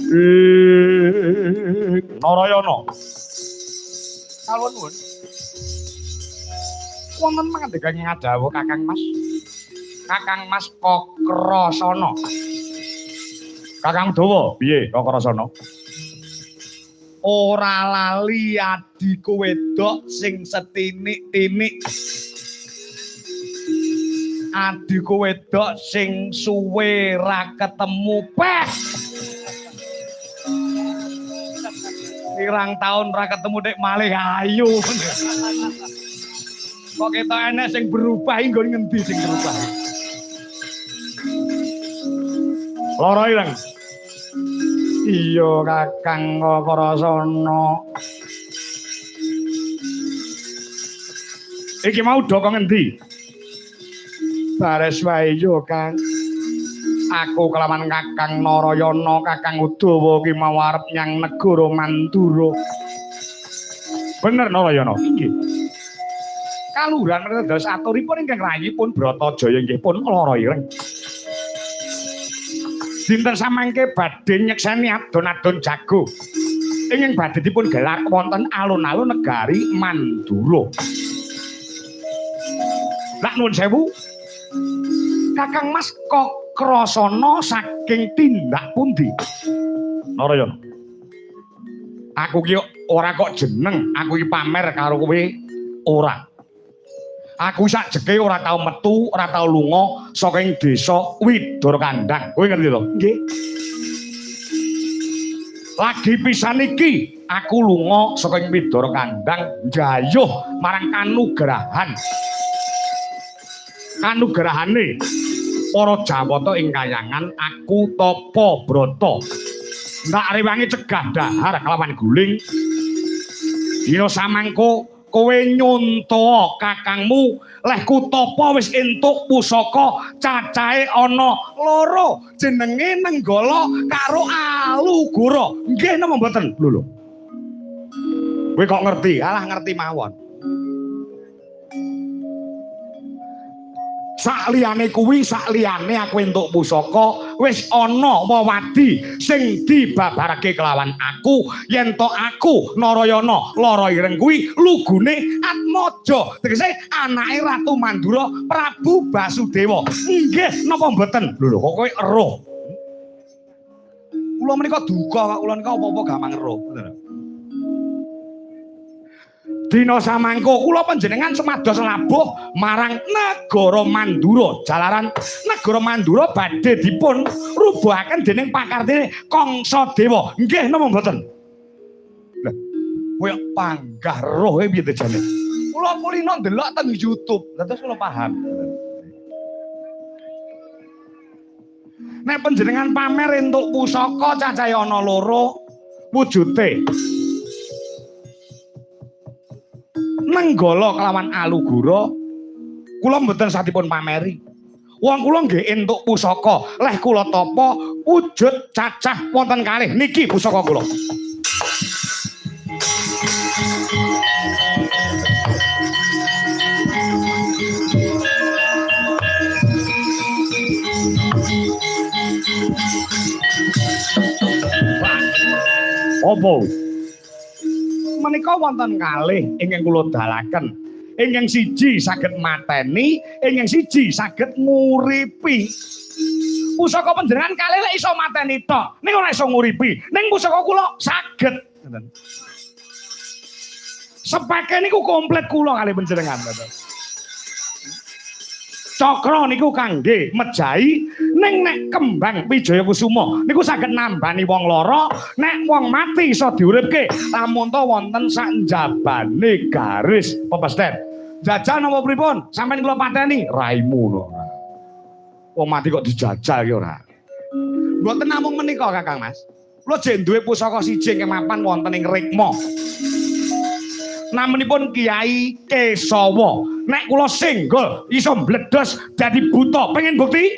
Ing Narayana. Kawon nuwun. Wonten mangandikan ngadhawuh Kakang Mas. Kakang Mas Kakrasana. Kakang Dawa, piye Kakrasana? Ora lali adhiku wedok sing setinik-tinik. Adhiku wedok sing suwe ra ketemu peh. Pirang taun ra ketemu nek malih ayu. Kok ketok enek sing berubah iki nggon ngendi sing berubah? Lara ireng. Iya Kakang Kakrasana. Iki mau doko ngendi? Bares wae yo Kang. Aku kelawan Kakang Narayana, Kakang Udawa ki mau arep nyang negara Mandura. Bener Narayana? Inggih. Kalurahan dados aturipun ingkang rayipun Bratajaya inggih pun lara ireng. Dinten samangke badhe nyekseni adon-adon jago. Ingkang badhe dipun gelar wonten alun-alun negari Mandura. Lak nuwun sewu. Kakang Mas Kakrasana saking tindak pundi? Narayana. Aku ki ora kok jeneng, aku ki pamer karo kowe ora. Aku sakjeke ora tau metu, ora tau lunga saking desa Widara Kandang. Kowe ngerti to? Nggih. Lagi pisan iki aku lunga saking Widara Kandang njayuh marang kanugrahan. Kanugrahane para Jawata ing kayangan aku tapa brata. Ndak rewangi cegah dahar kelawan guling. Dina samangko kowe nyontoh kakangmu leh kutapa wis entuk pusaka cacahe ana loro jenenge Nenggala karo Alugoro. Nggih napa mboten? Lho lho. Kowe kok ngerti? Alah ngerti mawon. Sakliyane kuwi, sakliyane aku entuk pusaka, wis ana wewadi sing dibabarake kelawan aku yen to aku Narayana lara ireng kuwi lugune Atmaja, tegese anake Ratu Mandura Prabu Basudewa. Nggih napa mboten? Lho lho kok kowe eruh. Kula menika duka, kula menika apa-apa gampang eruh. Dina samangko kula panjenengan sumados labuh marang negara Mandura. Jalaran negara Mandura badhe dipun rubuhaken dening pakartine Kangsa Dewa. Nggih napa mboten? Lah, kowe panggah roh e piye to jane? Kula kulino ndelok teng YouTube, lha terus kula paham. Nek panjenengan pamer entuk pusaka cacahe ana loro wujute Nenggala kelawan Alugoro, kula mboten satipun pameri. Wong kula nggih entuk pusaka, leh kula tapa wujud cacah wonten kalih niki pusaka kula. Apa? Menika wonten kalih ingkang kula dalaken. Ingkang siji saged mateni, ingkang siji saged nguripi. Pusaka panjenengan kalih lek iso mateni tok, ning ora iso nguripi. Ning pusaka kula saged. Ngoten. Sepeke niku komplit kula kalih panjenengan. Cakra niku kangge mejahi, ning nek kembang Wijaya Kusuma niku saged nambani wong lara, nek wong mati iso diuripke lamun to wonten sak njabane garis pepesten. Jajal napa pripun? Sampeyan kula pateni raimu lho. Wong mati kok dijajal ki ora. Mboten namung menika Kakang Mas. Kula jek duwe pusaka siji ingkang mapan wonten ing Rikma. Namanipun Kiai Kesawa. Nek kula senggol iso mbledos dadi buta. Pengen bukti?